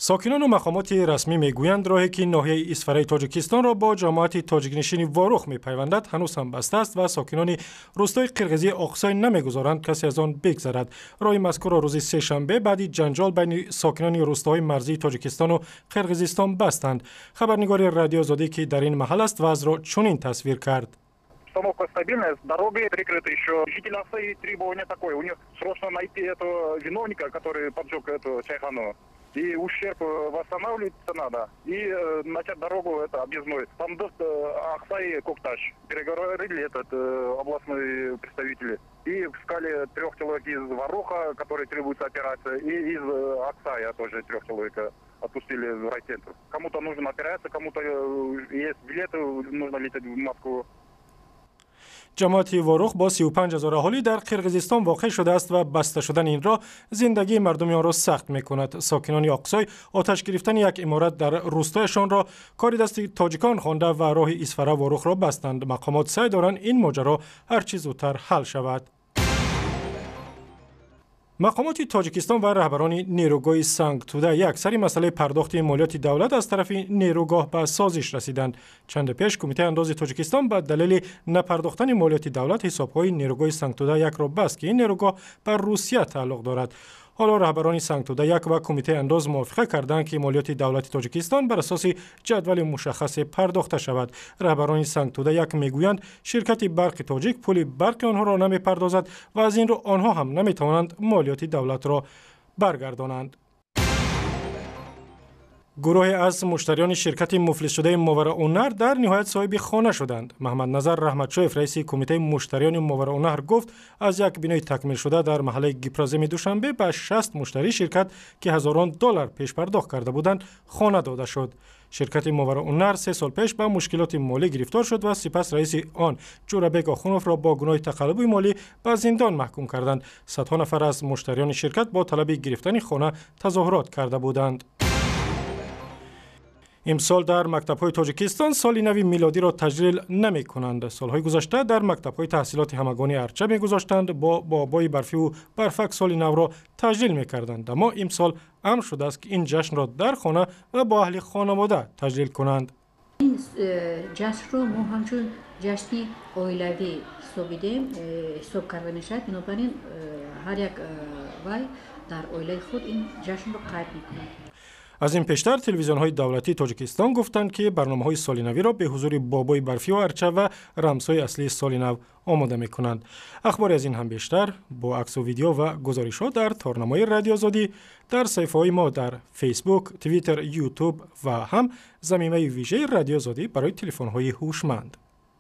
Сокинону мақомоти расмӣ мегӯянд, роҳе ки ноҳияи Исфараи Тоҷикистонро бо ҷамоати тоҷикнишини Ворух мепайвандад, ҳанӯз ҳам баста аст ва сокинони рӯстои қирғизии Оқсой намегузоранд касе аз он бигзарад. Роҳи мазкурро рӯзи сешанбе баъди ҷанҷол байни сокинони рӯстоҳои марзии Тоҷикистону Қирғизистон бастанд. Хабарнигори Радиои Озодӣ, ки дар ин маҳал аст, вазъро чунин тасвир кард. Обстановка стабильная, дорога перекрыта еще. Жители Аксая, требование такое: у них срочно найти этого виновника, который поджег эту чайхану. И ущерб восстанавливаться надо. И начать дорогу это объездной. Там Аксай Кокташ. Переговорили этот областные представители. И пускали трех человек из Воруха, которые требуется операция, и из Аксая тоже трех человек отпустили в райцентр. Кому-то нужна операция, кому-то есть билеты, нужно лететь в Москву. Ҷамоати Ворух бо 35 ҳазор аҳолӣ дар Қирғизистон воқеъ шудааст ва баста шудани ин роҳ зиндагии мардуми онро сахт мекунад. Сокинони Оқсой оташ гирифтани як иморат дар рӯстояшонро кори дасти тоҷикон хонда ва роҳи Исфара Ворухро бастанд. Мақомот саъй доранд, ин моҷаро ҳар чӣ зудтар ҳал шавад. Мақомоти Тоҷикистон ва раҳбарони нерӯгоҳи Сангтуда 1 сари масъалаи пардохти молиёти давлат аз тарафи нерӯгоҳ ба созиш расиданд. Чанде пеш Кумитаи андози Тоҷикистон ба далели напардохтани молиёти давлат ҳисобҳои нерӯгоҳи Сангтуда 1-ро баст, ки ин нерӯгоҳ ба Русия тааллуқ дорад. Ҳоло раҳбарони Сангтуда 1 ва Кумитаи андоз мувофиқа карданд, ки молиёти давлати Тоҷикистон бар асоси ҷадвали мушаххасе пардохта шавад. Раҳбарони Сангтуда 1 мегӯянд, ширкати Барқи Тоҷик пули барқи онҳоро намепардозад ва аз ин рӯ онҳо ҳам наметавонанд молиёти давлатро баргардонанд. Гурӯҳе аз муштариёни ширкати муфлисшудаи Моварауннаҳр дар ниҳоят соҳиби хона шуданд. Маҳмадназар Раҳматшоев, раиси Кумитаи муштариёни Моварауннаҳр, гуфт, аз як бинои такмилшуда дар маҳаллаи Гипроземи Душанбе ба 60 муштарии ширкат, ки ҳазорон доллар пешпардохт карда буданд, хона дода шуд. Ширкати Моварауннаҳр 3 сол пеш ба мушкилоти молӣ гирифтор шуд ва сипас раиси он Ҷӯрабек Охуновро бо гуноҳи тақаллуби молӣ ба зиндон маҳкум карданд. Садҳо нафар аз муштариёни ширкат бо талаби гирифтани хона тазоҳурот карда буданд. Имсол дар мактабҳои Тоҷикистон соли нави милодиро таҷлил намекунанд. Солҳои гузашта дар мактабҳои таҳсилоти ҳамагонӣ арча мегузоштанд, бо бобои барфиву барфак соли навро таҷлил мекарданд, аммо имсол амр шудааст, ки ин ҷашнро дар хона ва бо аҳли хонавода таҷлил кунанд. Ин ҷашнро мо ҳамчун ҷашни оилавӣ ҳисобидем, ҳисоб карда мешавад. Бинобар ин ҳар як вай дар оилаи худ ин ҷашнро қайд мекунад. Аз ин пештар телевизионҳои давлатии Тоҷикистон гуфтанд, ки барномаҳои соли навиро бе ҳузури бобои барфию арча ва рамзҳои аслии соли нав омода мекунанд. Ахбори аз ин ҳам бештар бо аксу видео ва гузоришҳо дар торнамои Радиои Озодӣ, дар саҳифаҳои мо дар Фейсбук, Твиттер, Ютуб ва ҳам замимаи вижаи Радиои Озодӣ барои телефонҳои ҳушманд.